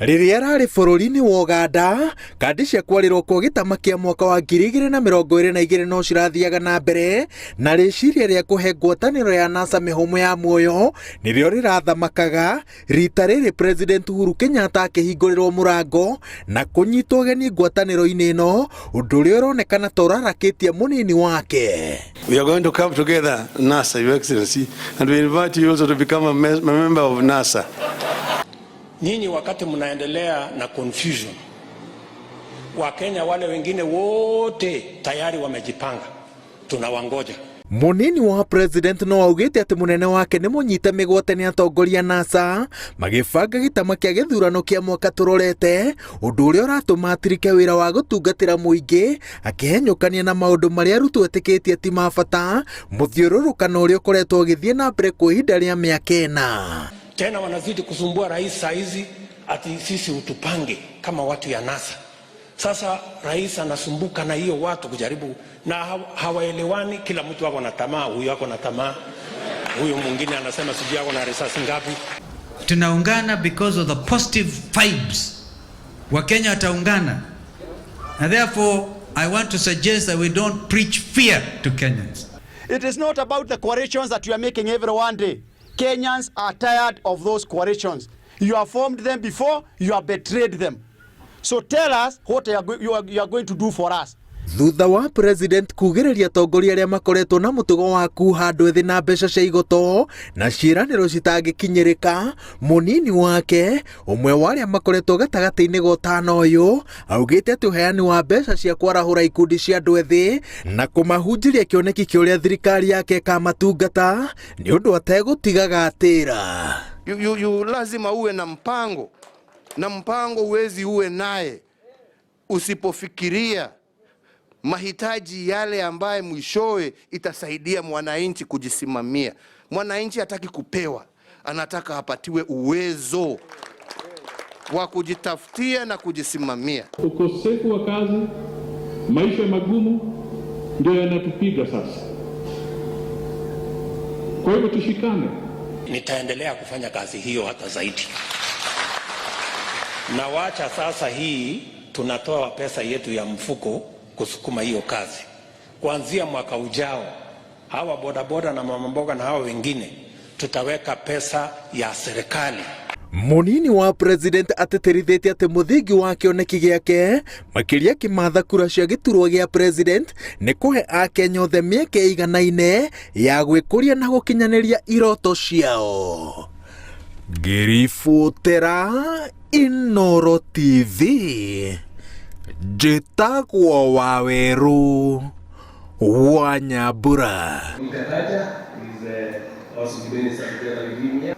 Rĩrĩa ararĩ bũrũri-inĩ wa Ũganda, kandi cia kwarĩrwo kwa gĩtama kĩa mwaka wa 2022 no cirathiaga na mbere na rĩciria rĩa kũhe ngwatanĩro ya NASA mĩhũmũ ya muoyo nĩrĩo rĩrathamakaga rita rĩrĩ President Uhuru Kenyatta akĩhingũrĩrwo mũrango na kũnyitwo ũgeni ngwatanĩro-inĩ ĩno, ũndũ ũrĩa ũronekana ta ũrarakĩtie mũnini wake. We are going to come together, NASA, Your Excellency, and we invite you also to become a member of NASA. Nyinyi wakati mnaendelea na confusion, Wakenya wale wengine wote tayari wamejipanga, tunawangoja. Munini wa president no augĩte atĩ mũnene wake nĩ mũnyite mĩgwate nĩ atongoria NASA magĩbanga gĩtama kĩa gĩthurano kĩa mwaka tũrorete, ũndũ ũrĩa ũratũma atirike wĩra wa gũtungatĩra mũingĩ akĩhenyũkania na maũndũ marĩa Ruto etĩkĩtie ti ma bata, mũthiũrũrũkano ũrĩa ũkoretwo ũgĩthiĩ na mbere kwa ihinda rĩa mĩaka 4. Tena wanazidi kusumbua rais saa hizi ati sisi utupange kama watu ya NASA. Sasa rais anasumbuka na hiyo watu kujaribu na hawaelewani, kila mtu ako na tamaa, huyu ako na tamaa, huyu mwingine anasema sijui ako na risasi ngapi. Tunaungana because of the positive vibes. Wakenya wataungana. And therefore, I want to suggest that we don't preach fear to Kenyans. It is not about the coalitions that you are making every one day. Kenyans are tired of those coalitions. You have formed them before, you have betrayed them. So tell us what you are going to do for us. Thutha wa president kugĩrĩria atongoria arĩa makoretwo na mũtugo wa kuha andũ ethĩ na mbeca cia igoto na ciĩranĩro citangĩkinyĩrĩka, mũnini wake ũmwe wa arĩa makoretwo gatagatĩ-inĩ ga ũtana ũyũ augĩte atĩ ũheani wa mbeca cia kwarahũra ikundi cia andũ ethĩ na kũmahunjĩria kĩoneki kĩa ũrĩa thirikari yake ĩkamatungata nĩ ũndũ ategũtigaga atĩra. Lazima uwe na mpango, na mpango huwezi uwe naye usipofikiria mahitaji yale ambaye mwishowe itasaidia mwananchi kujisimamia. Mwananchi hataki kupewa, anataka apatiwe uwezo wa kujitafutia na kujisimamia. Ukosefu wa kazi, maisha magumu ndio yanatupiga sasa. Kwa hivyo tushikane. Nitaendelea kufanya kazi hiyo hata zaidi. Na wacha sasa hii tunatoa pesa yetu ya mfuko kusukuma hiyo kazi. Kuanzia mwaka ujao, hawa bodaboda na mama mboga na hawa wengine tutaweka pesa ya serikali. Munini wa president atĩtĩrithĩtie atĩ mũthingi wa kĩoneki gĩake makĩria kĩmatha kura cia gĩturwa gĩa president nĩ kũhe akenya othe mĩeke ĩiganaine ya gwĩkũria na gũkinyanĩria iroto ciao. Ngĩribotera Inooro TV, njĩtagwo Wawerũ wa Nyambura. Is also minister together with him here.